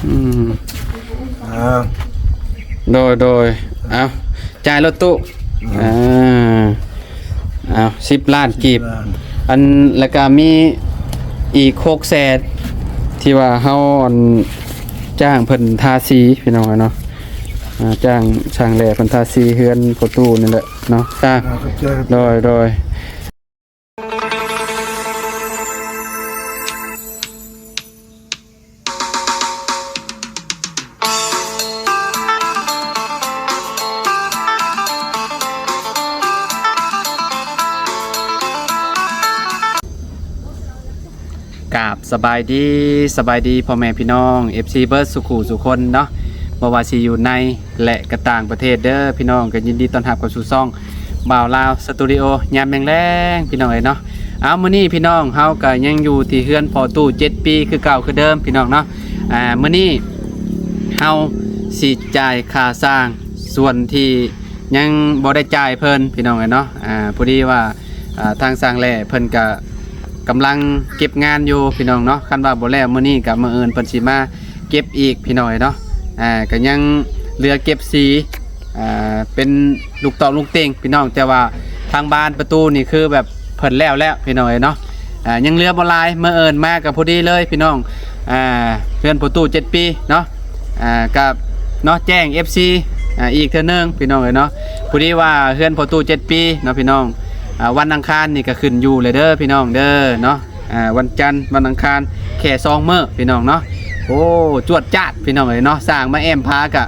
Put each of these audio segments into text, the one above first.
ອືມ ອ່າ ໂດຍ ໂດຍ ເອົາ ຈ່າຍລົດຕູ້ ອ່າ ອ່າ ເອົາ ສິບລ້ານກີບ ສິບລ້ານ ອັນ ແລ້ວກະມີອີກຫົກແສນ ທີ່ວ່າເຮົາ ອັນ ຈ້າງເພິ່ນທາສີ ພີ່ນ້ອງເອີຍເນາະ ອ່າ ຈ້າງຊ່າງແຫຼ່ເພິ່ນທາສີເຮືອນພໍ່ຕູ້ນີ້ແຫຼະເນາະ ຈ້າງ ອ່າ ຂອບໃຈ ໂດຍ ໂດຍ. ກາບສະບາຍດີ ສະບາຍດີພໍ່ແມ່ພີ່ນ້ອງ ເອັຟຊີ ເບິດສູ່ຄູ່ສູ່ຄົນເນາະ ບໍ່ວ່າຊິຢູ່ໃນ ແລະ ກະຕ່າງປະເທດເດີພີ່ນ້ອງ ກະຍິນດີຕ້ອນຮັບເຂົ້າສູ່ຊ່ອງບ່າວລາວສະຕູດິໂອ ຍາມແລງໆ ພີ່ນ້ອງເອີຍເນາະ. ເອົາ ມື້ນີ້ພີ່ນ້ອງ ເຮົາກະຍັງຢູ່ທີ່ເຮືອນພໍ່ຕູ້ເຈັດປີ ຄືເກົ່າຄືເດີມພີ່ນ້ອງເນາະ. ອ່າ ມື້ນີ້ເຮົາຊິຈ່າຍຄ່າສ້າງສ່ວນທີ່ຍັງບໍ່ໄດ້ຈ່າຍເພິ່ນ ພີ່ນ້ອງເອີຍເນາະ. ອ່າ ພໍດີວ່າ ອ່າ ທາງຊ່າງແຫຼ່ເພິ່ນກະກຳລັງເກັບງານຢູ່ພີ່ນ້ອງເນາະ ຄັນວ່າບໍ່ແລ້ວມື້ນີ້ກະມື້ອື່ນເພິ່ນຊິມາເກັບອີກພີ່ນ້ອງເອີຍເນາະ. ອ່າ ກະຍັງເຫຼືອເກັບສີ ອ່າ ເປັນລູກຕອກລູກເຕັງພີ່ນ້ອງ ແຕ່ວ່າທາງບານປະຕູນີ້ຄືແບບເພິ່ນແລ້ວແລ້ວພີ່ນ້ອງເອີຍເນາະ. ອ່າ ຍັງເຫຼືອບໍ່ຫຼາຍ ມື້ອື່ນມາກະພໍດີເລີຍພີ່ນ້ອງ. ອ່າ ເຮືອນພໍ່ຕູ້ເຈັດປີເນາະ ອ່າ ກະເນາະ ແຈ້ງເອັຟຊີ ອ່າ ອີກເທື່ອໜຶ່ງພີ່ນ້ອງເອີຍເນາະ. ພໍດີວ່າເຮືອນພໍ່ຕູ້ເຈັດປີເນາະພີ່ນ້ອງ ອ່າ ວັນອັງຄານນີ້ກະຂຶ້ນຢູ່ແລ້ວເດີພີ່ນ້ອງເດີເນາະ. ອ່າ ວັນຈັນ ວັນອັງຄານ ແຄ່ສອງມື້ພີ່ນ້ອງເນາະ. ໂອ້ ຈວດຈາດພີ່ນ້ອງເອີຍເນາະ ສ້າງມາແອ້ມຜາກະ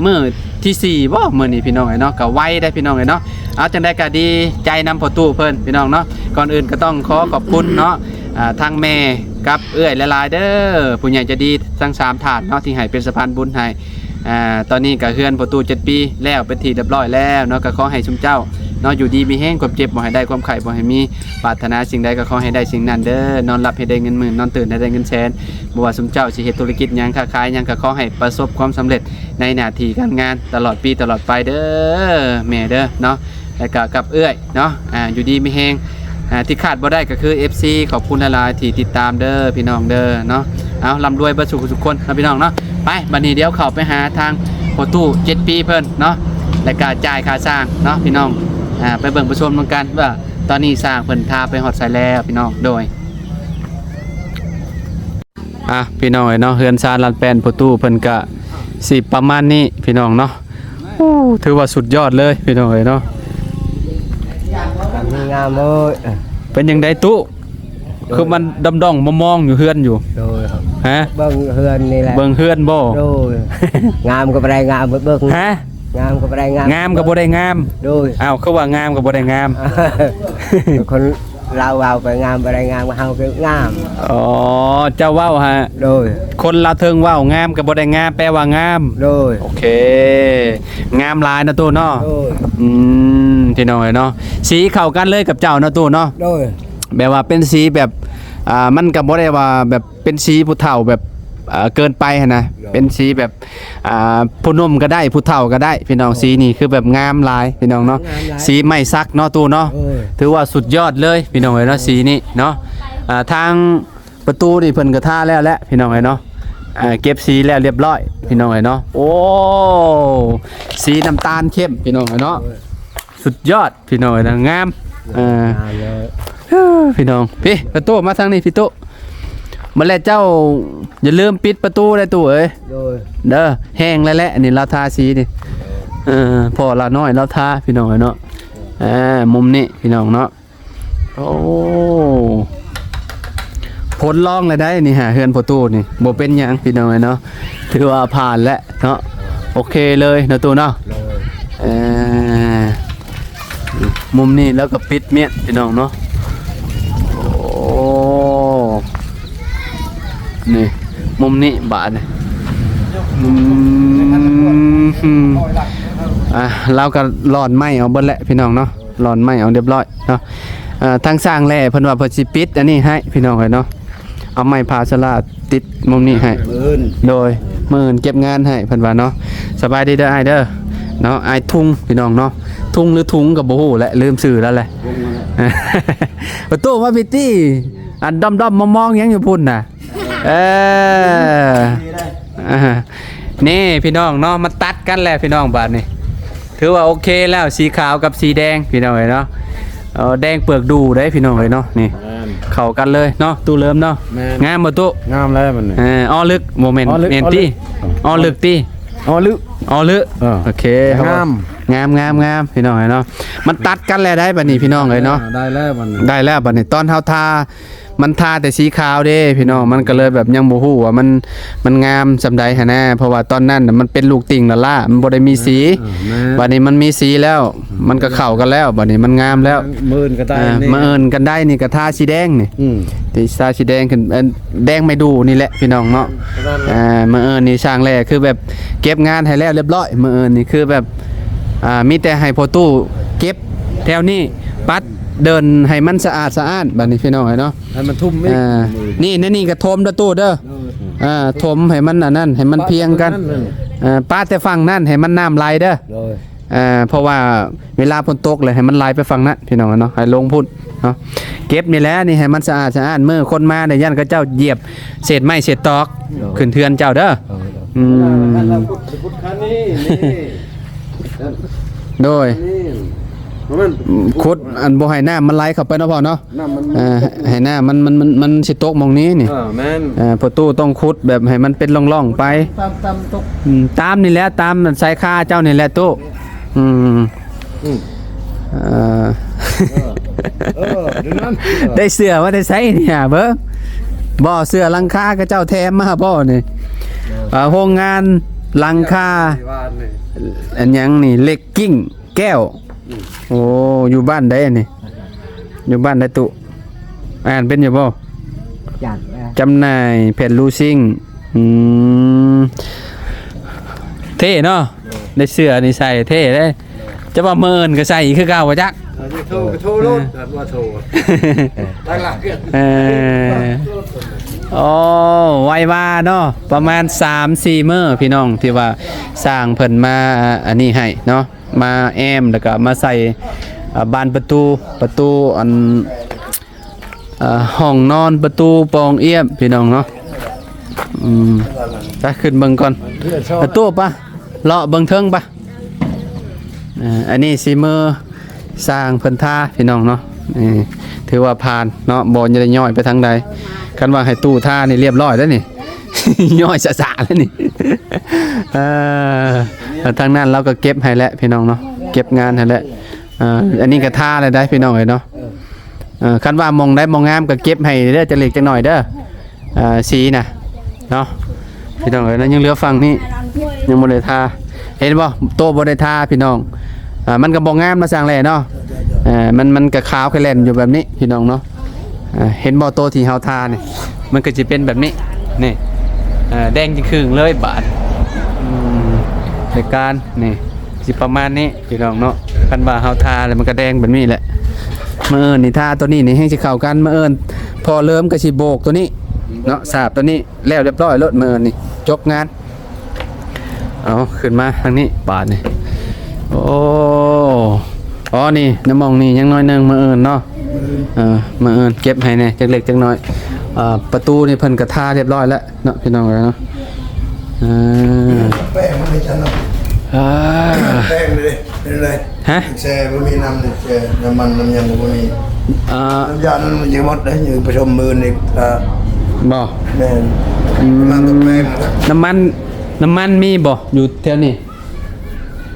ມື້ທີສີ່ບໍ ມື້ນີ້ພີ່ນ້ອງເອີຍເນາະ ກະໄວໄດ໋ພີ່ນ້ອງເອີຍເນາະ. ເອົາ ຈັ່ງໃດກະດີໃຈນຳພໍ່ຕູ້ເພິ່ນພີ່ນ້ອງເນາະ. ກ່ອນອື່ນກະຕ້ອງຂໍຂອບຄຸນເນາະ ອ່າ ທັງແມ່ກັບເອື້ອຍຫຼາຍໆເດີ ຜູ້ໃຫຍ່ໃຈດີທັງສາມທ່ານເນາະ ທີ່ໃຫ້ເປັນສະພານບຸນໃຫ້. ອ່າ ຕອນນີ້ກະເຮືອນພໍ່ຕູ້ເຈັດປີແລ້ວເປັນທີ່ຮຽບຮ້ອຍແລ້ວເນາະ ກະຂໍໃຫ້ຊຸມເຈົ້າເນາະ ຢູ່ດີມີແຮງ ຄວາມເຈັບບໍ່ໃຫ້ໄດ້ ຄວາມໄຂ້ບໍ່ໃຫ້ມີ ປາດຖະໜາສິ່ງໃດກະຂໍໃຫ້ໄດ້ສິ່ງນັ້ນເດີ ນອນຫຼັບໃຫ້ໄດ້ເງິນໝື່ນ ນອນຕື່ນໃຫ້ໄດ້ເງິນແສນ. ບໍ່ວ່າຊຸມເຈົ້າຊິເຮັດທຸລະກິດຫຍັງ ຄ້າຂາຍຫຍັງ ກະຂໍໃຫ້ປະສົບຄວາມສຳເລັດໃນໜ້າທີ່ການງານຕະຫຼອດປີຕະຫຼອດໄປເດີແມ່ເດີເນາະ ແລ້ວກະກັບເອື້ອຍ ເນາະ ອ່າ ຢູ່ດີມີແຮງ. ອ່າ ທີ່ຂາດບໍ່ໄດ້ກະຄືເອັຟຊີ ຂອບຄຸນຫຼາຍໆທີ່ຕິດຕາມເດີພີ່ນ້ອງເດີເນາະ. ເອົາ ລ່ຳລວຍເບິດສູ່ທຸກຄົນເນາະພີ່ນ້ອງເນາະ. ໄປ ບັດນີ້ດຽວເຂົ້າໄປຫາທາງພໍ່ຕູ້ເຈັດປີເພິ່ນເນາະ ແລ້ວກະຈ່າຍຄ່າສ້າງເນາະພີ່ນ້ອງ. ອ່າ ໄປເບິ່ງໄປຊົມນຳກັນວ່າຕອນນີ້ສ້າງເພິ່ນທາໄປຮອດໃສແລ້ວພີ່ນ້ອງ ໂດຍ. ອ່ະ ພີ່ນ້ອງເອີຍເນາະ ເຮືອນຊານລານແປ້ນພໍ່ຕູ້ເພິ່ນກະຊິປະມານນີ້ພີ່ນ້ອງເນາະ. ໂອ້ ຖືວ່າສຸດຍອດເລີຍພີ່ນ້ອງເອີຍເນາະ. ງາມເອີຍ ເປັນຈັ່ງໃດຕູ້ ໂດຍ ຄືມັນດອງໆມອງໆຢູ່ເຮືອນຢູ່? ໂດຍ ຮະ ເບິ່ງເຮືອນນີ້ແຫຼະ ເບິ່ງເຮືອນບໍ່? ໂດຍ ງາມກະບໍ່ໄດ້ງາມ ເບິ່ງ ຮະ ງາມກະບໍ່ໄດ້ງາມ ງາມກະບໍ່ໄດ້ງາມ ໂດຍ. ອ້າວ ຄືວ່າງາມກະບໍ່ໄດ້ງາມ ຄົນ ລາວເວົ້າໄປງາມບໍ່ໄດ້ງາມ ເຮົາກະງາມ. ອໍ ເຈົ້າເວົ້າຫະ? ໂດຍ ຄົນລາວເທິງເວົ້າງາມກະບໍ່ໄດ້ງາມ ແປວ່າງາມ. ໂດຍ ໂອເຄ ງາມຫຼາຍເນາະຕູ້ເນາະ. ໂດຍ ອືມ ພີ່ນ້ອງເອີຍເນາະ ສີເຂົ້າກັນເລີຍກັບເຈົ້າເນາະຕູ້ເນາະ. ໂດຍ ແບບວ່າເປັນສີແບບ ອ່າ ມັນກະບໍ່ໄດ້ວ່າແບບ ເປັນສີຜູ້ເຖົ້າແບບ ເອີ ເກີນໄປຫັ້ນນະ ໂດຍ ເປັນສີແບບ ອ່າ ຜູ້ໜຸ່ມກະໄດ້ ຜູ້ເຖົ້າກະໄດ້ພີ່ນ້ອງ. ໂດຍ ສີນີ້ຄືແບບງາມຫຼາຍພີ່ນ້ອງເນາະ ງາມຫຼາຍ ສີໄມ້ສັກເນາະຕູ້ເນາະ. ໂດຍ ຖືວ່າສຸດຍອດເລີຍພີ່ນ້ອງເອີຍເນາະ ສີນີ້ເນາະ. ອ່າ ທາງປະຕູນີ້ເພິ່ນກະທາແລ້ວແຫຼະພີ່ນ້ອງເອີຍເນາະ ອ່າ ເກັບສີແລ້ວຮຽບຮ້ອຍພີ່ນ້ອງເອີຍເນາະ. ໂອ້ ສີນ້ຳຕານເຂັ້ມພີ່ນ້ອງເອີຍເນາະ. ໂດຍ ສຸດຍອດພີ່ນ້ອງເອີຍນະ ງາມ ເອີ ງາມເລີຍ ພີ່ນ້ອງ. ພີ່ປະຕູ ມາທາງນີ້ພີ່ຕູ້ ມາແລ້ວເຈົ້າຢ່າລືມປິດປະຕູເດີຕູ້ເອີຍ. ໂດຍ ເດີ ແຫ້ງແລ້ວແຫຼະ ອັນນີ້ລາວທາສີນີ້ ເອີ ພໍ່ລາວນ້ອຍລາວທາພີ່ນ້ອງເອີຍເນາະ. ອ່າ ມຸມນີ້ພີ່ນ້ອງເນາະ ໂອ້ ພົ້ນລອງແລ້ວໄດ໋ນີ້ຫາ ເຮືອນພໍ່ຕູ້ນີ້ ບໍ່ເປັນຫຍັງພີ່ນ້ອງເອີຍເນາະ ຖືວ່າຜ່ານແລ້ວເນາະ. ໂອເຄເລີຍເນາະຕູ້ເນາະ. ໂດຍ ເອີ ມຸມນີ້ແລ້ວກະປິດມ້ຽນພີ່ນ້ອງເນາະ. ໂອ້ ນີ້ ມຸມນີ້ບາດນີ້ ອືມ ອ່າ ລາວກະລ່ອນໄມ້ອອກເບິດແຫຼະພີ່ນ້ອງເນາະ ລ່ອນໄມ້ອອກຮຽບຮ້ອຍເນາະ. ອ່າ ທາງຊ່າງແຫຼ່ເພິ່ນວ່າເພິ່ນຊິປິດອັນນີ້ໃຫ້ພີ່ນ້ອງເອີຍເນາະ ເອົາໄມ້ພາສະລາຕິດມຸມນີ້ໃຫ້. ມື້ອື່ນ ໂດຍ ມື້ອື່ນເກັບງານໃຫ້ເພິ່ນວ່າເນາະ. ສະບາຍດີເດີອ້າຍເດີເນາະ ອ້າຍທຸງພີ່ນ້ອງເນາະ ທຸງຫຼືທຸງກະບໍ່ຮູ້ແຫຼະ ລືມຊື່ແລ້ວແຫຼະ. ປະຕູມາພີ້ຕິ ອັນດອມໆມອງໆຫຍັງຢູ່ພຸ້ນນະ. ເອີ ອ່າ ນີ້ພີ່ນ້ອງເນາະ ມັນຕັດກັນແລ້ວພີ່ນ້ອງ ບາດນີ້ຖືວ່າໂອເຄແລ້ວ ສີຂາວກັບສີແດງພີ່ນ້ອງເອີຍເນາະ. ເອີ ແດງເປືອກດູເດ້ພີ່ນ້ອງເອີຍເນາະ ນີ້ ແມ່ນ ເຂົ້າກັນເລີຍເນາະ ຕູ້ເລີມເນາະ. ແມ່ນ ງາມບໍ່ຕູ້? ງາມແລ້ວບັດນີ້. ເອີ ອໍລຶກ ບໍ່ແມ່ນ ອໍລຶກ ແມ່ນຕິ? ອໍລຶກ ອໍລຶກ ອໍລຶກຕິ? ອໍລຶກ ອໍລຶກ ເອີ ໂອເຄ ງາມ ງາມ ງາມ ງາມພີ່ນ້ອງເອີຍເນາະ. ມັນຕັດກັນແລ້ວໄດ໋ບັດນີ້ພີ່ນ້ອງເອີຍເນາະ. ໄດ້ແລ້ວບັດນີ້ ໄດ້ແລ້ວບັດນີ້ ຕອນເຮົາທາ ມັນທາແຕ່ສີຂາວເດ້ພີ່ນ້ອງ ມັນກໍເລີຍແບບຍັງບໍ່ຮູ້ວ່າມັນ ມັນງາມສ່ຳໃດຫັ້ນນະ. ເພາະວ່າຕອນນັ້ນນະມັນເປັນລູກຕິ່ງລ້າໆ ມັນບໍ່ໄດ້ມີສີ. ເອີ ແມ່ນ ບັດນີ້ມັນມີສີແລ້ວ ອືມ ມັນກໍເຂົ້າກັນແລ້ວ ບັດນີ້ມັນງາມແລ້ວ. ມື້ອື່ນກໍໄດ້ ອ່າ ນີ້ ມື້ອື່ນກັນໄດ້ນີ້ກໍທາສີແດງນີ້ ອືມ ທີ່ທາສີແດງຂຶ້ນ ເອີ້ນ ແດງໄມ້ດູ່ນີ້ແຫຼະພີ່ນ້ອງເນາະ. ອ່າ ມື້ອື່ນນີ້ຊ່າງແຫຼ້ຄືແບບເກັບງານໃຫ້ແລ້ວລຽບຮ້ອຍ ມື້ອື່ນນີ້ຄືແບບ ອ່າ ມີແຕ່ໃຫ້ພໍ່ຕູ້ເກັບແຖວນີ້ ປັດເດີ່ນໃຫ້ມັນສະອາດສະອ້ານ ບັດນີ້ພີ່ນ້ອງເອີຍເນາະ. ໃຫ້ມັນທຸ່ມອີກ ອ່າ ມື້ນີ້ ໃນນີ້ກໍຖົມເດີຕູ້ເດີ. ເອີ ອ່າ ຖົມໃຫ້ມັນອັນນັ້ນ ໃຫ້ມັນພຽງກັນ ເອີ ປາແຕ່ຝັ່ງນັ້ນໃຫ້ມັນນ້ຳໄຫຼເດີ. ໂດຍ ອ່າ ເພາະວ່າເວລາຝົນຕົກແລ້ວໃຫ້ມັນໄຫຼໄປຝັ່ງນັ້ນພີ່ນ້ອງເນາະ ໃຫ້ລົງພຸ້ນເນາະ. ເກັບນີ້ແຫຼະນີ້ໃຫ້ມັນສະອາດສະອ້ານ ມື້ຄົນມານີ້ຢ້ານເຂົາເຈົ້າຢຽບເສດໄມ້ເສດຕອກ ໂດຍ ຂຶ້ນເຮືອນເຈົ້າເດີ. ໂດຍ ອືມ ໂດຍ ຂຸດອັນບໍ່ໃຫ້ນ້ຳມັນໄຫຼເຂົ້າໄປເນາະພໍ່ເນາະ. ນ້ຳມັນ ເອີ ໃຫ້ນ້ຳມັນ ມັນ ມັນ ມັນຊິຕົກໝ່ອງນີ້ນີ້. ເອີ ແມ່ນ ເອີ ພໍ່ຕູ້ຕ້ອງຂຸດແບບໃຫ້ມັນເປັນຮ່ອງໆໄປ ຕາມ ຕາມຕົກ ອືມ ຕາມນີ້ແຫຼະ ຕາມສາຍຄາເຈົ້ານີ້ແຫຼະຕູ້. ອືມ ອືມ ເອີ ເອີ ເອີ ໄດ້ເສື້ອມາແຕ່ໃສນີ້ຫາເບິ່ງ ບໍ່ ເສື້ອຫຼັງຄາເຂົາເຈົ້າແຖມມາບໍ່ນີ້? ເອີ ເອີ ໂຮງງານຫຼັງຄາ ອັນຫຍັງນີ້ ເຫຼັກ ກິ່ງແກ້ວ. ອືມ ໂອ້ ຢູ່ບ້ານໃດອັນນີ້? ຢູ່ບ້ານໃດຕູ້? ອ່ານເປັນຢູ່ບໍ່? ຈັດແລ້ວ ຈຳໜ່າຍແຜ່ນລູຊິງ. ອືມ ເທ່ເນາະ ໄດ້ເສື້ອນີ້ໃສ່ເທ່ເດ້. ຈະວ່າມື້ອື່ນກໍໃສ່ອີກຄືເກົ່າບໍ່ຈັກ. ເອີ ໂທ ໂທໂລດ ເອີ ວ່າໂທ ເອີ ໂອ້ ໄວວາເນາະ ປະມານສາມສີ່ມື້ພີ່ນ້ອງ ທີ່ວ່າຊ່າງເພິ່ນມາອັນນີ້ໃຫ້ເນາະ. ມາແອ້ມ ແລ້ວກໍມາໃສ່ ອ່າ ບານປະຕູ ປະຕູອັນ ອ່າ ຫ້ອງນອນ ປະຕູປ່ອງອຽບ ພີ່ນ້ອງເນາະ. ອືມ ໄປຂຶ້ນເບິ່ງກ່ອນ ປະຕູປະ ເລາະເບິ່ງເທິງປະ. ອ່າ ອັນນີ້ສີມືຊ່າງເພິ່ນທາ ພີ່ນ້ອງເນາະ. ນີ້ຖືວ່າຜ່ານເນາະ ບໍ່ໄດ້ຍ້ອຍໄປທາງໃດ. ຄັນວ່າໃຫ້ຕູ້ທານີ້ລຽບຮ້ອຍແລ້ວນີ້ ຍ້ອຍສະໆແລ້ວນີ້. ເອີ ທາງນັ້ນລາວກໍເກັບໃຫ້ແຫຼະພີ່ນ້ອງເນາະ ເກັບງານໃຫ້ແຫຼະ. ເອີ ອັນນີ້ກໍທາແລ້ວໄດ໋ພີ່ນ້ອງເອີຍເນາະ. ເອີ ຄັນວ່າໝ່ອງໃດບໍ່ງາມກໍເກັບໃຫ້ເດີ ຈັກເລັກຈັກໜ້ອຍເດີ ເອີ ສີນະເນາະ. ພີ່ນ້ອງເອີຍເນາະ ຍັງເຫຼືອຝັ່ງນີ້ຍັງບໍ່ໄດ້ທາ ເຫັນບໍ່ ໂຕບໍ່ໄດ້ທາພີ່ນ້ອງ. ເອີ ມັນກໍບໍ່ງາມເນາະ ຊ່າງແຫຼ້ເນາະ. ເອີ ມັນ ມັນກໍຂາວແຄ່ແລ່ນຢູ່ແບບນີ້ພີ່ນ້ອງເນາະ. ອ່າ ເຫັນບໍ່ ໂຕທີ່ເຮົາທານີ້ ມັນກໍຊິເປັນແບບນີ້ ນີ້ ເອີ ແດງຈຶ່ງຄຶ່ງເລີຍບາດ. ອືມ ໃນການນີ້ຊິປະມານນີ້ພີ່ນ້ອງເນາະ. ຄັນວ່າເຮົາທາແລ້ວມັນກໍແດງແບບນີ້ແຫຼະ. ມື້ອື່ນນີ້ທາໂຕນີ້ນີ້ແຮ່ງຊິເຂົ້າກັນ. ມື້ອື່ນພໍ່ເລີມກໍຊິໂບກໂຕນີ້ເນາະ ສາບໂຕນີ້ ແລ້ວລຽບຮ້ອຍໂລດ. ມື້ນີ້ຈົບງານ. ເອົາ ຂຶ້ນມາທາງນີ້ບາດນີ້. ໂອ້ ອໍ ນີ້ ນ້ຳມອງນີ້ຍັງໜ້ອຍໜຶ່ງ ມື້ອື່ນເນາະ. ເອີ ມື້ອື່ນເກັບໃຫ້ແດ່ ຈັກເລັກຈັກໜ້ອຍ. ເອີ ປະຕູນີ້ເພິ່ນກໍທາລຽບຮ້ອຍແລ້ວເນາະ ພີ່ນ້ອງເອີຍເນາະ. ເອີ ແປ້ງມັນໃຫ້ຈັນເນາະ. ເອີ ແປ້ງເລີຍ ເປັນໄດ? ຮະ? ແຊ່ບໍ່ມີນ້ຳນີ້ ແຊ່ນ້ຳມັນນ້ຳຫຍັງກໍບໍ່ມີ. ອ່າ ນ້ຳຢານັ້ນມັນຈະໝົດເດ້ ຍັງປະສົມມື້ນີ້. ອ່າ ບໍ່? ແມ່ນ. ອືມ ນ້ຳມັນ ນ້ຳມັນ ນ້ຳມັນມີບໍ່ຢູ່ແຖວນີ້?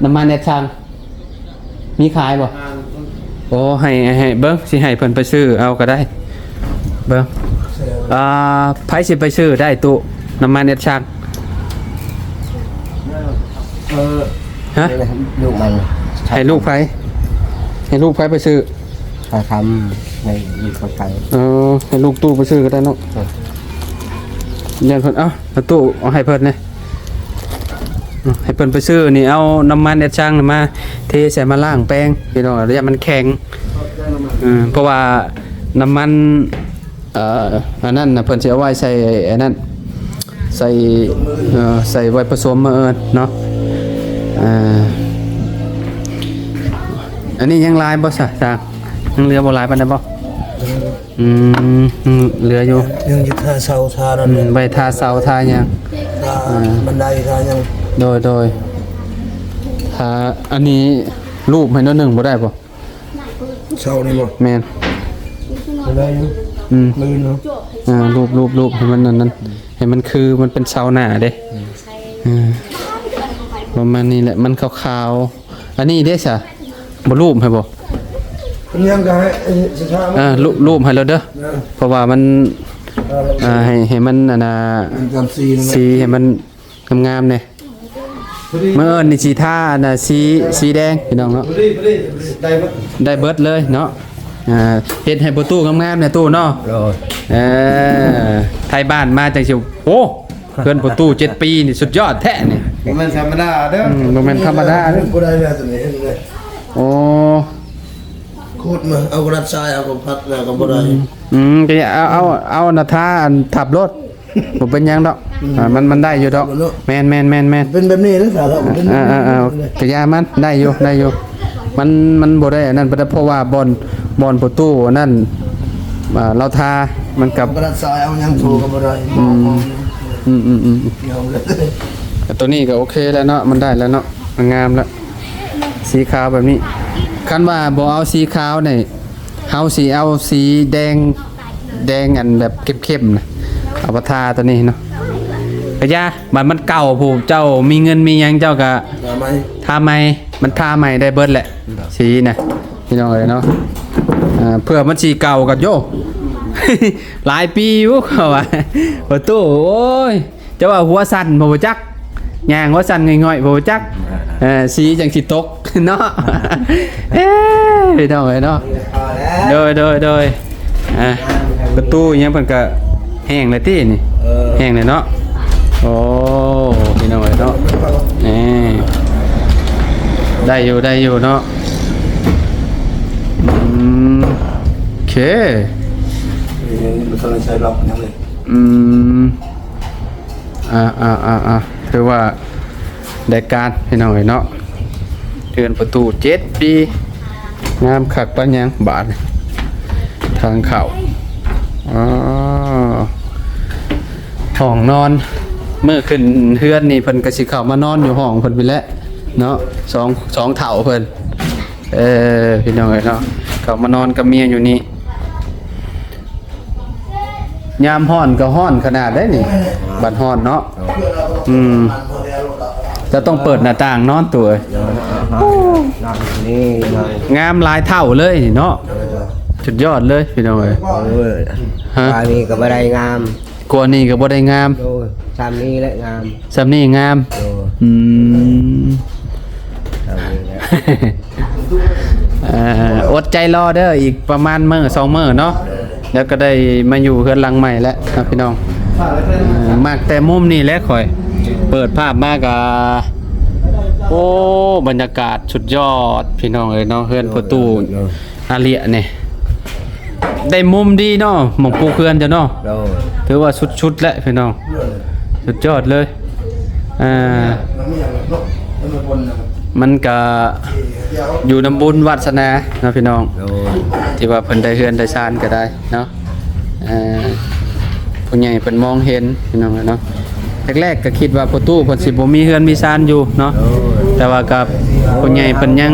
ນ້ຳມັນແອັດຊັງ ມີຂາຍບໍ່? ໂອ້ ໃຫ້ ໃຫ້ເບິ່ງ ຊິໃຫ້ເພິ່ນໄປຊື້ເອົາກໍໄດ້. ເບິ່ງ ອ່າ ໃຜຊິໄປຊື້ໄດ້ຕູ້ ນ້ຳມັນແອັດຊັງ? ເອີ ຮະ? ລູກມັນ. ໃຫ້ລູກໃຜ? ໃຫ້ລູກໃຜໄປຊື້? ຕາຄຳ ໃຫ້ລູກໄປ. ເອີ ໃຫ້ລູກຕູ້ໄປຊື້ກໍໄດ້ເນາະ. ເອີ ຢ້ານເພິ່ນ ເອົາ ຕູ້ເອົາໃຫ້ເພິ່ນແດ່. ໃຫ້ເພິ່ນໄປຊື້ນີ້ ເອົານ້ຳມັນແອັດຊັງມາເທໃສ່ມາລ້າງແປງພີ່ນ້ອງ ຢ່າມັນແຂງ. ເອີ ເພາະວ່ານ້ຳມັນ ເອີ ອັນນັ້ນນະ ເພິ່ນຊິເອົາໄວ້ໃສ່ອັນນັ້ນ ໃສ່ ເອີ ໃສ່ໄວ້ປະສົມມື້ອື່ນເນາະ. ເອີ ອັນນີ້ຍັງຫຼາຍບໍ່ຊະ ຊ່າງ? ຍັງເຫຼືອບໍ່ຫຼາຍປານໃດບໍ່? ອືມ ອືມ ເຫຼືອຢູ່ ຍັງຊິທາເສົາທານັ້ນ ອືມ ໄວ້ທາເສົາທາຫຍັງ ທາ ອ່າ ບັນໄດທາຫຍັງ ໂດຍ ໂດຍ ຖ້າອັນນີ້ລູບໃຫ້ໜ້ອຍໜຶ່ງບໍ່ໄດ້ບໍ່? ເສົານີ້ບໍ່? ແມ່ນ ບໍ່ໄດ້ຢູ່ ອືມ ມື້ອື່ນເນາະ ອ່າ ລູບ ລູບ ລູບໃຫ້ມັນອັນນັ້ນ ໃຫ້ມັນຄື ມັນເປັນເສົາໜ້າເດ້ ອືມ ອ່າ ປະມານນີ້ແຫຼະ ມັນຂາວໆ ອັນນີ້ເດ້ຊະ ບໍ່ລູບໃຫ້ບໍ່? ເປັນຫຍັງກໍໃຫ້ ເອີ ສິທາ ອ່າ ລູບໃຫ້ແລ້ວເດີ ເອີ ເພາະວ່າມັນ ອ່າ ໃຫ້ ໃຫ້ມັນອັນນ່າ ເປັນຕາມສີນັ້ນແຫຼະ ສີໃຫ້ມັນງາມໆແດ່ ພໍດີ ມື້ອື່ນນີ້ຊິທາອັນນ່າ ສີ ສີແດງພີ່ນ້ອງເນາະ ພໍດີ ພໍດີ ໄດ້ເບິດ ໄດ້ເບິດເລີຍເນາະ ອ່າ ເຮັດໃຫ້ປະຕູງາມໆແດ່ຕູ້ເນາະ ໂດຍ ເອີ ໄທບ້ານມາຈັ່ງຊິ ໂອ້ ເຮືອນປະຕູເຈັດປີນີ້ສຸດຍອດແທ້ນີ້ ບໍ່ແມ່ນທຳມະດາເດີ ອືມ ບໍ່ແມ່ນທຳມະດາເດີ ບໍ່ໄດ້ແລ້ວຕົວນີ້ເຮັດໄດ້ ໂອ້ ຂຸດມາເອົາກະດາດຊາຍ ເອົາກະພັດແລ້ວກໍບໍ່ໄດ້ ອືມ ອືມ ກໍເອົາ ເອົາ ເອົາໜ້າທາອັນທັບໂລດ ບໍ່ເປັນຫຍັງດອກ ອືມ ອ່າ ມັນ ມັນໄດ້ຢູ່ດອກ ແມ່ນ ແມ່ນ ແມ່ນ ແມ່ນ ເປັນແບບນີ້ນະ ສາວ ເອີ ເອີ ເອີ ກະຢ່າມັນ ໄດ້ຢູ່ ໄດ້ຢູ່ ມັນ ມັນບໍ່ໄດ້ອັນນັ້ນປານໃດ ເພາະວ່າບ່ອນ ບ່ອນປະຕູອັນນັ້ນ ອ່າ ລາວທາ ມັນກັບ ກະດາດຊາຍ ເອົາຫຍັງໂທກໍບໍ່ໄດ້ ອືມ ອືມ ອືມ ອືມ ແຕ່ຕົວນີ້ກໍໂອເຄແລ້ວເນາະ ມັນໄດ້ແລ້ວເນາະ ມັນງາມແລ້ວ ສີຂາວແບບນີ້ ຄັນວ່າບໍ່ເອົາສີຂາວນີ້ ເຮົາຊິເອົາສີແດງ ແດງອັນແບບເຂັ້ມໆນະ ເອົາມາທາຕົວນີ້ເນາະ ກະຢ່າ ບາດມັນເກົ່າ ຜູ້ເຈົ້າມີເງິນມີຫຍັງ ເຈົ້າກະ ທາໃໝ່ ທາໃໝ່ ມັນທາໃໝ່ໄດ້ເບິດແຫຼະ ສີນະ ພີ່ນ້ອງເອີຍເນາະ ອ່າ ເພື່ອມັນຊິເກົ່າກໍໂຢ ຫຼາຍປີຢູ່ ເຂົາວ່າ ປະຕູ ໂອ້ຍ ເຈົ້າວ່າຫົວສັ່ນບໍ່ຮູ້ຈັກ ຍ່າງຫົວສັ່ນຫງອຍໆບໍ່ຮູ້ຈັກ ເອີ ສີຈັ່ງຊິຕົກເນາະ ເອີ ພີ່ນ້ອງເອີຍເນາະ ໂດຍ ໂດຍ ໂດຍ ອ່າ ປະຕູຫຍັງເພິ່ນກະແຫ້ງແລ້ວຕິນີ້ ເອີ ແຫ້ງແລ້ວເນາະ ໂອ້ ພີ່ນ້ອງເອີຍເນາະ ນີ້ ໄດ້ຢູ່ ໄດ້ຢູ່ເນາະ ອືມ ໂອເຄ ນີ້ບໍ່ທັນໄດ້ໃສ່ລັອກຫຍັງເລີຍ ອືມ ອ່າໆໆໆ ຖືວ່າໄດ້ການພີ່ນ້ອງເອີຍເນາະ ເຮືອນປະຕູເຈັດປີ ງາມຄັກປານຫຍັງບາດນີ້ ທາງເຂົ້າ ອໍ ຫ້ອງນອນ ມື້ຂຶ້ນເຮືອນນີ້ເພິ່ນກໍຊິເຂົ້າມານອນຢູ່ຫ້ອງເພິ່ນພຸ້ນແຫຼະເນາະ ສອງ ສອງເຖົ້າເພິ່ນ ເອີ ພີ່ນ້ອງເອີຍເນາະ ເຂົ້າມານອນກັບເມຍຢູ່ນີ້ ຍາມຮ້ອນກໍຮ້ອນຂະໜາດໃດນີ້ ບັດຮ້ອນເນາະ ອືມ ຈະຕ້ອງເປີດໜ້າຕ່າງນອນ ໂຕເອີຍ ນີ້ ງາມຫຼາຍເທົ່າເລີຍນີ້ເນາະ ສຸດຍອດເລີຍພີ່ນ້ອງເອີຍ ເອີ ຮະ ອັນນີ້ກໍບໍ່ໄດ້ງາມ ກວ່ານີ້ກໍບໍ່ໄດ້ງາມ ໂດຍ ຊ່ຳນີ້ແຫຼະງາມ ຊ່ຳນີ້ງາມ ໂດຍ ອືມ ຊ່ຳນີ້ແຫຼະ ເອີ ອົດໃຈລໍເດີ ອີກປະມານມື້ສອງມື້ເນາະ ແລ້ວກໍໄດ້ມາຢູ່ເຮືອນຫຼັງໃໝ່ແລ້ວເນາະພີ່ນ້ອງ ເອີ ມັກແຕ່ມຸມນີ້ແຫຼະຂ້ອຍ ເປີດພາບມາກໍ ໂອ້ ບັນຍາກາດສຸດຍອດພີ່ນ້ອງເອີຍເນາະ ເຮືອນພໍ່ຕູ້ ອາເລຍນີ້ ໄດ້ມຸມດີເນາະ ໝ່ອງປູກເຮືອນເຈົ້າເນາະ ໂດຍ ຖືວ່າສຸດໆແຫຼະພີ່ນ້ອງ ໂດຍ ສຸດຍອດເລີຍ ອ່າ ມັນກະຢູ່ນຳບຸນວາດສະໜາເນາະພີ່ນ້ອງ ໂດຍ ທີ່ວ່າເພິ່ນໄດ້ເຮືອນໄດ້ຊານກໍໄດ້ເນາະ ອ່າ ຜູ້ໃຫຍ່ເພິ່ນມອງເຫັນພີ່ນ້ອງເອີຍເນາະ ແລກໆກໍຄິດວ່າພໍ່ຕູ້ເພິ່ນຊິບໍ່ມີເຮືອນມີຊານຢູ່ເນາະ ໂດຍ ແຕ່ວ່າກັບຜູ້ໃຫຍ່ເພິ່ນຍັງ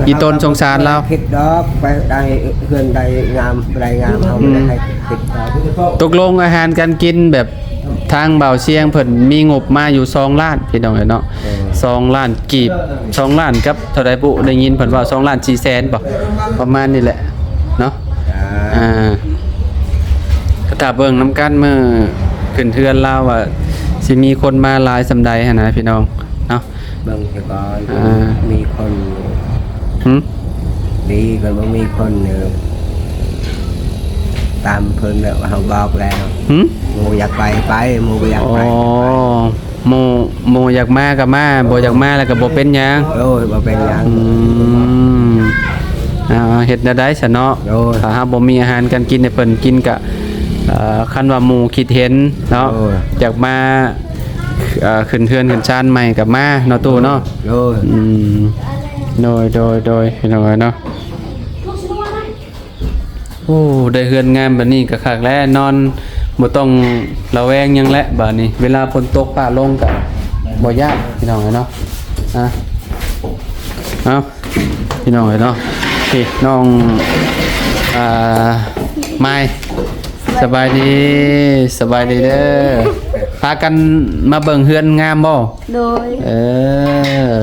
ອີ່ຕົນສົງສານລາວ ຄິດດອກ ໄປໄດ້ເຮືອນໄດ້ງາມ ໄດ້ງາມ ເຮົາ ອືມ ບໍ່ໄດ້ໃຫ້ຄິດດອກ ຕົກລົງອາຫານການກິນແບບ ທາງບ່າວຊຽງເພິ່ນມີງົບມາຢູ່ສອງລ້ານ ພີ່ນ້ອງເອີຍເນາະ ເອີ ສອງລ້ານກີບ ສອງລ້ານກັບເທົ່າໃດບຸ ໄດ້ຍິນເພິ່ນເວົ້າສອງລ້ານສີ່ແສນບໍ ປະມານນີ້ແຫຼະເນາະ ອ່າ ອ່າ ກໍຖ້າເບິ່ງນຳກັນມື້ຂຶ້ນເຮືອນລາວວ່າຊິມີຄົນມາຫຼາຍສ່ຳໃດຫັ້ນນະ ພີ່ນ້ອງເນາະ ເບິ່ງຊະກ່ອນ ອ່າ ມີຄົນ ຫຶ ດີ ຄັນບໍ່ມີຄົນນີ້ ຕາມເພິ່ນແລ້ວ ເຮົາບອກແລ້ວ ຫຶ ໝູ່ຢາກໄປໄປ ໝູ່ບໍ່ຢາກໄປ ອໍ ໝູ່ ໝູ່ຢາກມາກໍມາ ບໍ່ຢາກມາແລ້ວກໍບໍ່ເປັນຫຍັງ ໂດຍ ບໍ່ເປັນຫຍັງ ອືມ ອ່າ ເຮັດແນວໃດຊະເນາະ ໂດຍ ຖ້າເຮົາບໍ່ມີອາຫານການກິນໃຫ້ເພິ່ນກິນກໍ ເອີ ຄັນວ່າໝູ່ຄິດເຫັນເນາະ ໂດຍ ຢາກມາ ເອີ ຂຶ້ນເຮືອນຂຶ້ນຊານໃໝ່ກໍມາເນາະຕູ້ເນາະ ໂດຍ ອືມ ໂດຍ ໂດຍ ໂດຍ ພີ່ນ້ອງເອີຍເນາະ ໂອ້ ໄດ້ເຮືອນງາມແບບນີ້ກໍຄັກແລ້ວ ນອນບໍ່ຕ້ອງລະແວງຫຍັງແລ້ວບາດນີ້ ເວລາຝົນຕົກຟ້າລົງກໍບໍ່ຢ້ານ ພີ່ນ້ອງເອີຍເນາະ. ອ່າ ເອົາ ພີ່ນ້ອງເອີຍເນາະ ນີ້ນ້ອງ ອ່າ ມາຍ ສະບາຍດີ ສະບາຍດີເດີ. ພາກັນມາເບິ່ງເຮືອນງາມບໍ່? ໂດຍ ເອີ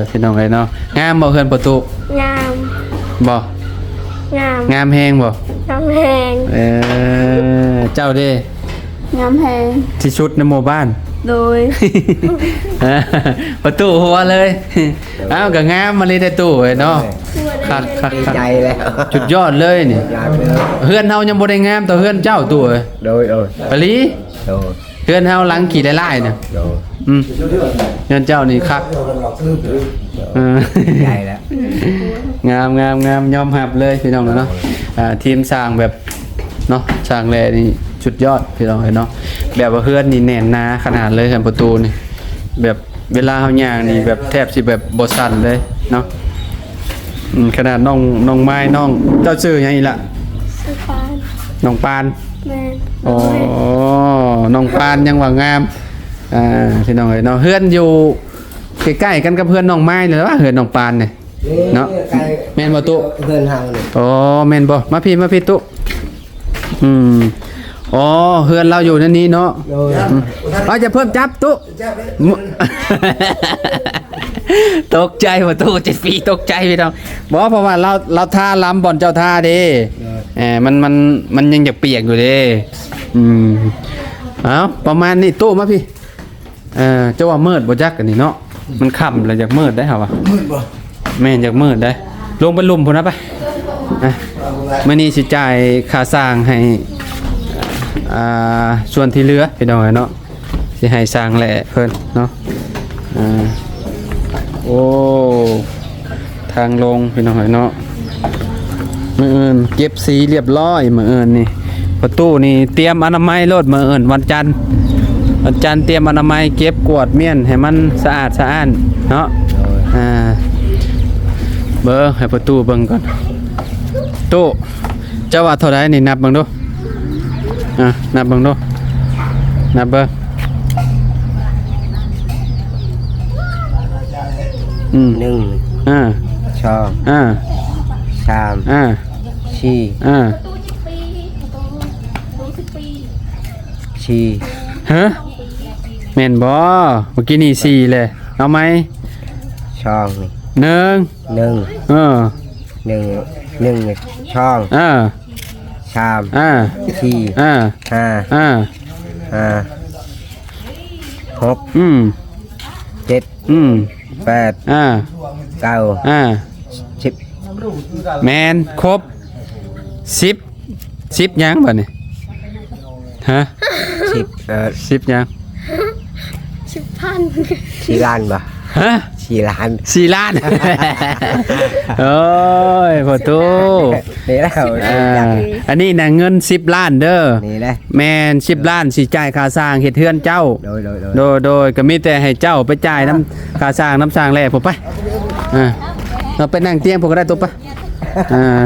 ພີ່ນ້ອງເອີຍເນາະ ງາມບໍ່ເຮືອນປະຕູ? ງາມ ບໍ່? ງາມ ງາມແຮງບໍ່? ງາມແຮງ ເອີ ເຈົ້າເດ້? ງາມແຮງ ທີ່ສຸດໃນໝູ່ບ້ານ. ໂດຍ ປະຕູຫົວເລີຍ. ເອົ້າ ກໍງາມມາເລີຍແຕ່ຕູ້ເອີຍເນາະ. ໂດຍ ຄັກໆໆ ດີໃຈແລ້ວ ສຸດຍອດເລີຍນີ້. ຢາກເລີຍ ເຮືອນເຮົາຍັງບໍ່ໄດ້ງາມເທົ່າເຮືອນເຈົ້າຕູ້ເອີຍ. ໂດຍໆ ອີ່ຫຼີ. ໂດຍ ເຮືອນເຮົາຫຼັງຂີ້ຫຼາຍໆນະ. ໂດຍ ອືມ ເຮືອນເຈົ້ານີ້ຄັກ. ເອີ ໃຫຍ່ແລ້ວ ງາມໆໆ ຍອມຮັບເລີຍພີ່ນ້ອງເນາະ. ອ່າ ທີມສ້າງແບບເນາະ ສ້າງແຫຼນີ້ສຸດຍອດພີ່ນ້ອງເອີຍເນາະ. ແບບວ່າເຮືອນນີ້ແໜ້ນໜາຂະໜາດເລີຍ ເຮືອນປະຕູນີ້ ແບບເວລາເຮົາຍ່າງນີ້ແບບແທບຊິແບບບໍ່ສັ່ນເລີຍເນາະ. ອືມ ຂະໜາດນ້ອງ ນ້ອງມາຍ ນ້ອງ ເຈົ້າຊື່ຫຍັງອີກລະ? ຊື່ປານ ນ້ອງປານ. ແມ່ນ ອໍ ນ້ອງປານຍັງວ່າງາມ. ອ່າ ພີ່ນ້ອງເອີຍເນາະ ເຮືອນຢູ່ໃກ້ໆກັນກັບເຮືອນນ້ອງມາຍນີ້ລະ ເຮືອນນ້ອງປານນີ້ເນາະ. ແມ່ນບໍ່ຕູ້? ເຮືອນເຮົານີ້. ອໍ ແມ່ນບໍ່? ມາພີ້ ມາພີ້ຕູ້. ອືມ ອໍ ເຮືອນລາວຢູ່ໃນນີ້ເນາະ. ໂດຍ ອືມ ເອົາ ຢ່າເພີ່ມຈັບຕູ້. ຕົກໃຈວ່າຕູ້ຈະປີ້ຕົກໃຈພີ່ນ້ອງ. ບໍ່ ເພາະວ່າລາວ ລາວທາລຳບ່ອນເຈົ້າທາເດ້. ໂດຍ ເອີ ມັນ ມັນ ມັນຍັງຢາກປຽກຢູ່ເດ້. ອືມ ເອົາ ປະມານນີ້. ຕູ້ ມາພີ້. ເອີ ເຈົ້າວ່າມືດບໍ່ຈັກອັນນີ້ເນາະ. ມັນຄ່ຳແລ້ວ ຢາກມືດໄດ໋ເຮົາວ່າ. ມືດບໍ່? ແມ່ນ ຢາກມືດໄດ໋. ລົງໄປລຸ່ມພຸ້ນນະໄປ. ອ່ະ ມື້ນີ້ຊິຈ່າຍຄ່າສ້າງໃຫ້ ອ່າ ສ່ວນທີ່ເຫຼືອ ພີ່ນ້ອງເອີຍເນາະ. ຊິໃຫ້ສ້າງແຫຼເພິ່ນເນາະ. ອ່າ ໂອ້ ທາງລົງພີ່ນ້ອງເອີຍເນາະ. ມື້ອື່ນເກັບສີລຽບຮ້ອຍ ມື້ອື່ນນີ້. ປະຕູນີ້ຕຽມອະນາໄມໂລດ ມື້ອື່ນວັນຈັນ. ວັນຈັນຕຽມອະນາໄມ ເກັບກວາດມ້ຽນໃຫ້ມັນສະອາດສະອ້ານເນາະ. ໂດຍ ອ່າ ເບິ່ງໃຫ້ປະຕູເບິ່ງກ່ອນ. ຕູ້ ເຈົ້າວ່າເທົ່າໃດນີ້? ນັບເບິ່ງດູ. ອ່ະ ນັບເບິ່ງດູ ນັບເບິ່ງ. ອືມ ໜຶ່ງ ອ່າ ສອງ ອ່າ ສາມ ອ່າ ສີ່ ອ່າ ສີ່. ຮະ? ແມ່ນບໍ່? ເມື່ອກີ້ນີ້ສີ່ແຫຼະ. ເອົາໃໝ່. ສອງ ນີ້ ໜຶ່ງ ໜຶ່ງ ເອີ ໜຶ່ງ ໜຶ່ງ ສອງ ເອີ ສາມ ອ່າ ສີ່ ອ່າ ຫ້າ ອ່າ ຫ້າ ຫົກ ອືມ ເຈັດ ອືມ ແປດ ອ່າ ເກົ້າ ອ່າ ສິບ. ແມ່ນ ຄົບ ສິບ ສິບຫຍັງບາດນີ້? ຮະ? ສິບ ເອີ ສິບຫຍັງ? ສິບພັນ ສີ່ລ້ານບໍ່? ຮະ? ສີ່ລ້ານ ສີ່ລ້ານ. ໂອ້ຍ ພໍ່ຕູ້ ນີ້ແຫຼະ ອ່າ ອັນນີ້ນະເງິນສິບລ້ານເດີ. ນີ້ແຫຼະ ແມ່ນ ສິບລ້ານ ຊິຈ່າຍຄ່າສ້າງເຮັດເຮືອນເຈົ້າ. ໂດຍ ໂດຍ ໂດຍ ໂດຍ ໂດຍ ກໍມີແຕ່ໃຫ້ເຈົ້າໄປຈ່າຍນຳຄ່າສ້າງນຳຊ່າງແຫຼະພຸ້ນໄປ. ອ່າ ເຮົາໄປນັ່ງຕຽງພຸ້ນກໍໄດ້ ໂຕໄປ. ອ່າ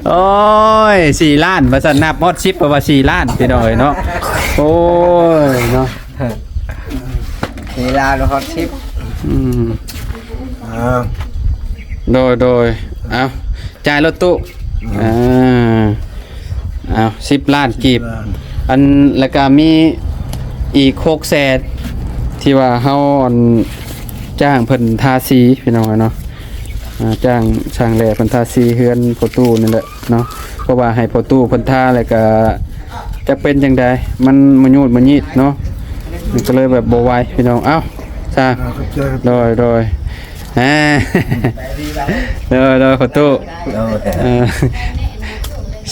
ໂອ້ຍ ສີ່ລ້ານ ວ່າຊັ້ນ ນັບຮອດສິບ ເພາະວ່າສີ່ລ້ານ ພີ່ນ້ອງເອີຍເນາະ. ໂອ້ຍເນາະ ສີ່ລ້ານຮອດສິບ. ອືມ ອ່າ ໂດຍ ໂດຍ ເອົາ ຈ່າຍລົດຕູ້. ອ່າ ອ່າ ເອົາ ສິບລ້ານກີບ. ສິບລ້ານ ອັນ ແລ້ວກະມີອີກຫົກແສນ ທີ່ວ່າເຮົາ ອັນ ຈ້າງເພິ່ນທາສີ ພີ່ນ້ອງເນາະ. ອ່າ ຈ້າງຊ່າງແຫຼເພິ່ນທາສີເຮືອນພໍ່ຕູ້ນີ້ແຫຼະເນາະ. ເພາະວ່າໃຫ້ພໍ່ຕູ້ເພິ່ນທາ ແລ້ວກະຈັກເປັນຈັ່ງໃດ ມັນມະຍູດມະຢີດເນາະ ມັນກໍເລີຍແບບບໍ່ໄຫວ ພີ່ນ້ອງ. ເອົ້າ ຊ່າງ ອ່າ ຂອບໃຈ ໂດຍ ໂດຍ ອ່າ ໂດຍ ໂດຍ ພໍ່ຕູ້ ໂດຍ ເອີ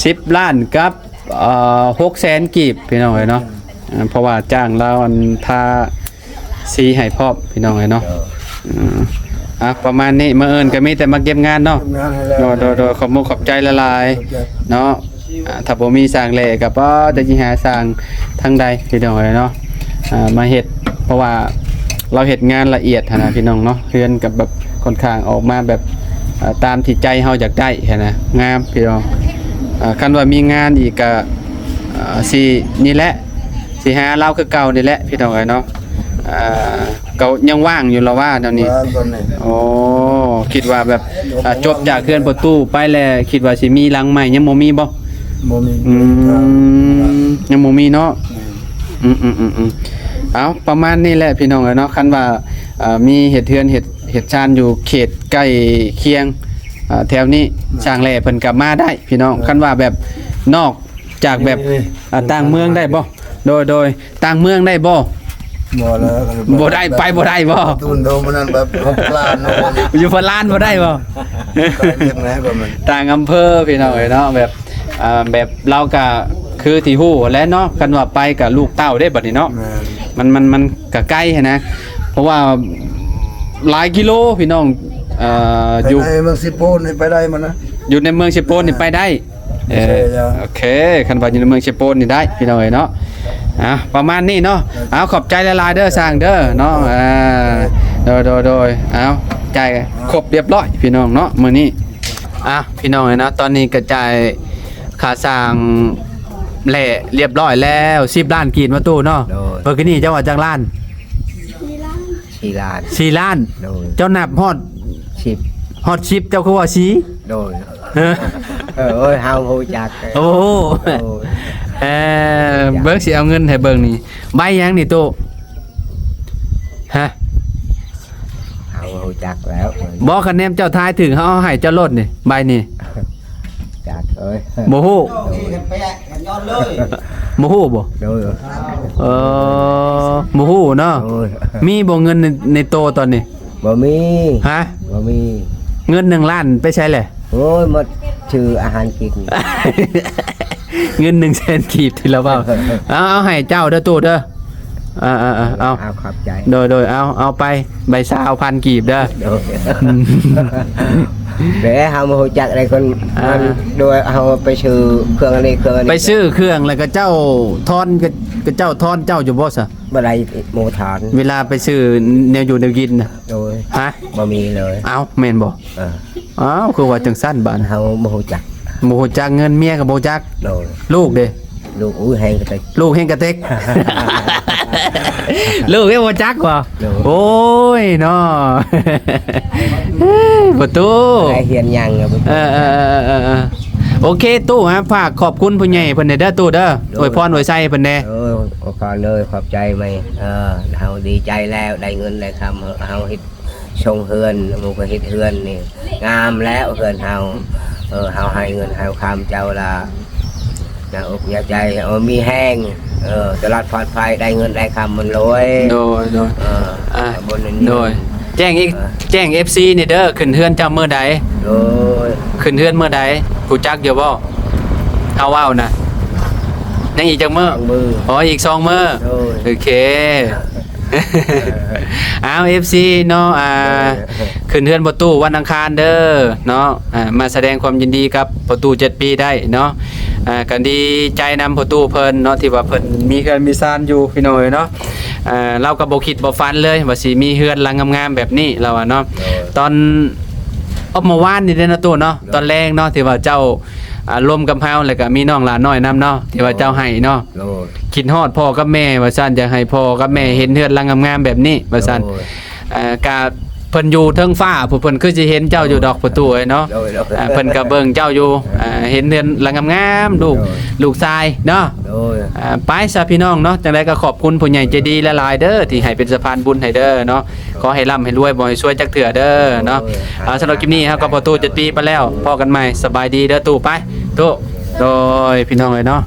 ສິບລ້ານກັບ ເອີ ຫົກແສນກີບ ພີ່ນ້ອງເອີຍເນາະ. ເອີ ເພາະວ່າຈ້າງລາວ ອັນ ທາສີໃຫ້ພ້ອມ ພີ່ນ້ອງເອີຍເນາະ. ເອີ ອ່າ ອ່ະ ປະມານນີ້ ມື້ອື່ນກໍມີແຕ່ມາເກັບງານເນາະ. ເກັບງານໃຫ້ແລ້ວ ໂດຍ ໂດຍ ໂດຍ ຂອບມຸກຂອບໃຈຫຼາຍໆ ຂອບໃຈ ເນາະ. ອ່າ ຖ້າບໍ່ມີຊ່າງແຫຼກໍບໍ່ຈັກຊິຫາຊ່າງທາງໃດ ພີ່ນ້ອງເອີຍເນາະ. ອ່າ ມາເຮັດ ເພາະວ່າລາວເຮັດງານລະອຽດຫັ້ນນະ ພີ່ນ້ອງເນາະ. ເຮືອນກໍແບບຄ່ອນຂ້າງອອກມາແບບ ອ່າ ຕາມທີ່ໃຈເຮົາຢາກໄດ້ຫັ້ນນະ ງາມພີ່ນ້ອງ. ອ່າ ຄັນວ່າມີງານອີກກະ ອ່າ ຊິນີ້ແຫຼະ ຊິຫາລາວຄືເກົ່ານີ້ແຫຼະພີ່ນ້ອງເອີຍເນາະ. ອ່າ ກໍຍັງວ່າງຢູ່ລະວ່າແນວນີ້ ວ່າງຕອນນີ້. ໂອ້ ຄິດວ່າແບບ ອ່າ ຈົບຈາກເຮືອນພໍ່ຕູ້ໄປແລ້ວ ຄິດວ່າຊິມີຫຼັງໃໝ່ ຍັງບໍ່ມີບໍ່? ບໍ່ມີ. ອືມ ຍັງບໍ່ມີເນາະ. ອືມ ອືມໆໆໆ ເອົາ ປະມານນີ້ແຫຼະພີ່ນ້ອງເອີຍເນາະ. ຄັນວ່າ ອ່າ ມີເຮັດເຮືອນເຮັດ ເຮັດຊານຢູ່ເຂດໃກ້ຄຽງ ອ່າ ແຖວນີ້ ຊ່າງແຫຼເພິ່ນກໍມາໄດ້ພີ່ນ້ອງ. ຄັນວ່າແບບນອກຈາກແບບ ອ່າ ຕ່າງເມືອງໄດ້ບໍ່? ໂດຍໆ ຕ່າງເມືອງໄດ້ບໍ່? ບໍ່ແລ້ວ ບໍ່ໄດ້ ໄປບໍ່ໄດ້ບໍ່? ຕູນໂດມັນນັ້ນແບບ ຢູ່ພະລານບໍ່ໄດ້ບໍ່? ຕ່າງອຳເພີພີ່ນ້ອງເອີຍເນາະ ແບບ ອ່າ ແບບລາວກະຄືທີ່ຮູ້ແຫຼະເນາະ ຄັນວ່າໄປກະລູກເຕົ້າເດ້ບັດນີ້ເນາະ. ແມ່ນ ມັນ ມັນ ມັນກະໄກຫັ້ນນະ ເພາະວ່າຫຼາຍກິໂລພີ່ນ້ອງ. ເອີ ຢູ່ໃນເມືອງເຊໂປນນີ້ໄປໄດ້ມັນນະ ຢູ່ໃນເມືອງເຊໂປນນີ້ໄປໄດ້. ເອີ ໂອເຄ ຄັນວ່າຢູ່ໃນເມືອງເຊໂປນນີ້ໄດ້ພີ່ນ້ອງເອີຍເນາະ. ອ່າ ປະມານນີ້ເນາະ. ເອົາ ຂອບໃຈຫຼາຍໆເດີຊ່າງເດີເນາະ. ອ່າ ໂດຍໆໆ ເອົາ ຈ່າຍຄົບຮຽບຮ້ອຍພີ່ນ້ອງເນາະມື້ນີ້. ອ່າ ພີ່ນ້ອງເອີຍເນາະ ຕອນນີ້ກະຈ່າຍຄ່າສ້າງແຫຼຮຽບຮ້ອຍແລ້ວ ສິບລ້ານກີບເນາະຕູ້ເນາະ. ໂດຍ ເປີກະນີ້ເຈົ້າວ່າຈັກລ້ານ? ສີ່ລ້ານ ສີ່ລ້ານ. ໂດຍ ເຈົ້ານັບຮອດສິບ ຮອດສິບ ເຈົ້າຄືວ່າສີ່? ໂດຍ ເອີ ເອີ ໂອ້ຍ ເຮົາຮູ້ຈັກ. ໂອ້ ໂດຍ ເອີ ເບິ່ງຊິເອົາເງິນໃຫ້ເບິ່ງນີ້ ໃບຫຍັງນີ້ຕູ້? ຮະ ເຮົາຮູ້ຈັກແລ້ວ. ບໍ່ ຄັນແນມເຈົ້າທາຍຖືກ ເຮົາເອົາໃຫ້ເຈົ້າໂລດນີ້ ໃບນີ້. ຈັກເອີຍ ບໍ່ຮູ້ ໂດຍ ບໍ່ຮູ້ບໍ່? ໂດຍ ເອີ ບໍ່ຮູ້ເນາະ. ໂດຍ ມີບໍ່ເງິນໃນ ໃນໂຕຕອນນີ້? ບໍ່ມີ. ຮະ ບໍ່ມີ. ເງິນໜຶ່ງລ້ານໄປໃສແຫຼະ? ໂອ້ຍ ໝົດຊື້ອາຫານກິນ. ເງິນໜຶ່ງແສນກີບທີ່ລາວເວົ້າ. ເອົາ ເອົາໃຫ້ເຈົ້າເດີຕູ້ເດີ. ອ່າໆໆ ເອົາ ເອົາ ຂອບໃຈ. ໂດຍໆ ເອົາ ເອົາໄປໃບຊາວພັນກີບເດີ. ໂດຍ ອືມ ແຫຼະ ເຮົາບໍ່ຮູ້ຈັກໃດຄົນ ອ່າ ມັນ ໂດຍ ເຮົາໄປຊື້ເຄື່ອງອັນນີ້ເຄື່ອງອັນນີ້ ໄປຊື້ເຄື່ອງ ແລ້ວກໍເຈົ້າທອນ ກໍເຈົ້າທອນເຈົ້າຢູ່ບໍ່ຊະ? ບໍ່ໄດ້ ໝູ່ທອນ ເວລາໄປຊື້ແນວຢູ່ແນວກິນນະ. ໂດຍ ຮະ ບໍ່ມີເລີຍ. ເອົ້າ ແມ່ນບໍ່? ເອີ ອ້າວ ຄືວ່າຈັ່ງຊັ້ນບາດ? ເຮົາບໍ່ຮູ້ຈັກ ບໍ່ຮູ້ຈັກເງິນ ເມຍກໍບໍ່ຈັກ. ໂດຍ ລູກເດ? ລູກ ໂອ້ຍ ແຮງກະເຕັກ ລູກແຮງກະເຕັກ ລູກເດບໍ່ຈັກບໍ່? ໂດຍ ໂອ້ຍເນາະ ປະຕູ ໄດ້ຮຽນຫຍັງແລ້ວ ເອີໆໆໆໆ ໂອເຄ ຕູ້ ອ່າ ຝາກຂອບຄຸນຜູ້ໃຫຍ່ເພິ່ນແດ່ເດີຕູ້ເດີ. ໂດຍ ອວຍພອນອວຍໄຊໃຫ້ເພິ່ນແດ່. ໂດຍ ອວຍພອນເລີຍ ຂອບໃຈໃໝ່ ເອີ ເຮົາດີໃຈແລ້ວ ໄດ້ເງິນໄດ້ຄຳ ເຮົາເຮັດ ຊົງເຮືອນ ໝູ່ກໍເຮັດເຮືອນນີ້ງາມແລ້ວ ເຮືອນເຮົາ ເອີ ເຮົາໃຫ້ເງິນໃຫ້ຄຳເຈົ້າລະ ໜ້າອົກໜ້າໃຈ ເອີ ມີແຮງ ເອີ ຕະຫຼອດປອດໄພ ໄດ້ເງິນໄດ້ຄຳມັນລວຍ. ໂດຍ ໂດຍ ເອີ ອ່າ ໂດຍ ແຈ້ງອີກ ເອີ ແຈ້ງເອັຟຊີນີ້ເດີ ຂຶ້ນເຮືອນເຈົ້າມື້ໃດ? ໂດຍ ຂຶ້ນເຮືອນມື້ໃດ ຮູ້ຈັກຢູ່ບໍ່? ເຮົາເວົ້ານະ ຍັງອີກຈັກມື້? ສອງມື້. ອໍ ອີກສອງມື້. ໂດຍ ໂອເຄ ອ້າວ ເອັຟຊີເນາະ ອ່າ ໂດຍ ຂຶ້ນເຮືອນພໍ່ຕູ້ວັນອັງຄານເດີເນາະ ອ່າ ມາສະແດງຄວາມຍິນດີກັບພໍ່ຕູ້ເຈັດປີໄດ້ເນາະ. ອ່າ ກໍດີໃຈນຳພໍ່ຕູ້ເພິ່ນເນາະ ທີ່ວ່າເພິ່ນມີເຮືອນມີຊານຢູ່ ພີ່ນ້ອງເອີຍເນາະ. ອ່າ ລາວກໍບໍ່ຄິດບໍ່ຝັນເລີຍວ່າຊິມີເຮືອນຫຼັງງາມໆແບບນີ້ ລາວວ່າເນາະ. ໂດຍ ຕອນ ເອົາ ເມື່ອວານນີ້ເດ້ເນາະຕູ້ເນາະ ໂດຍ ຕອນແລງເນາະ ທີ່ວ່າເຈົ້າ ອ່າ ລົມກັບເຮົາ ແລ້ວກໍມີນ້ອງຫຼານ້ອຍນຳເນາະ ທີ່ວ່າເຈົ້າໃຫ້ເນາະ. ໂດຍ ຄິດຮອດພໍ່ກັບແມ່ວ່າຊັ້ນ ຢາກໃຫ້ພໍ່ກັບແມ່ເຫັນເຮືອນຫຼັງງາມໆແບບນີ້ວ່າຊັ້ນ. ໂດຍ ເອີ ກະເພິ່ນຢູ່ເທິງຟ້າພຸ້ນ ເພິ່ນຄືຊິເຫັນເຈົ້າຢູ່ດອກ ພໍ່ຕູ້ເອີຍເນາະ. ໂດຍ ໂດຍ ເອີ ເພິ່ນກະເບິ່ງເຈົ້າຢູ່ ເອີ ເຫັນເຮືອນຫຼັງງາມໆ ລູກ ໂດຍ ລູກຊາຍເນາະ. ໂດຍ ເອີ ໄປຊະພີ່ນ້ອງເນາະ ຈັ່ງໃດກໍຂອບຄຸນຜູ້ໃຫຍ່ໃຈດີຫຼາຍໆເດີ ທີ່ໃຫ້ເປັນສະພານບຸນໃຫ້ເດີເນາະ. ຂໍໃຫ້ລ່ຳໃຫ້ລວຍ ບໍ່ໃຫ້ຊວຍຈັກເທື່ອເດີເນາະ. ໂດຍ ອ່າ ສຳລັບຄລິບນີ້ເຮົາກັບພໍ່ຕູ້ເຈັດປີໄປແລ້ວ ພໍ້ກັນໃໝ່ ສະບາຍດີເດີຕູ້ ໄປຕູ້. ໂດຍ ພີ່ນ້ອງເອີຍເນາະ.